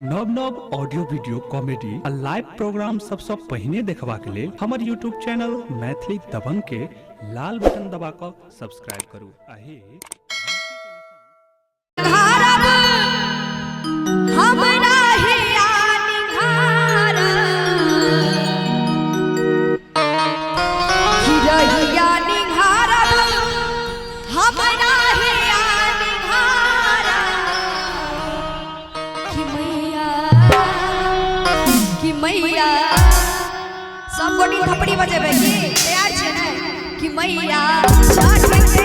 नव नव audio video comedy आ लाइव प्रोग्राम सबसँ पहिने देखबाक लेल हमर यूट्यूब चैनल मैथिली दबंग के लाल बटन दबा कऽ सब्सक्राइब करू आ हे घारब हमरा हिया निघार हिरहिया निघारब हमरा हिया निघार कि मैया, कि मैया। सब गोटी थपड़ी बजेबै की तैयार छियै ने? कि मैया छठ के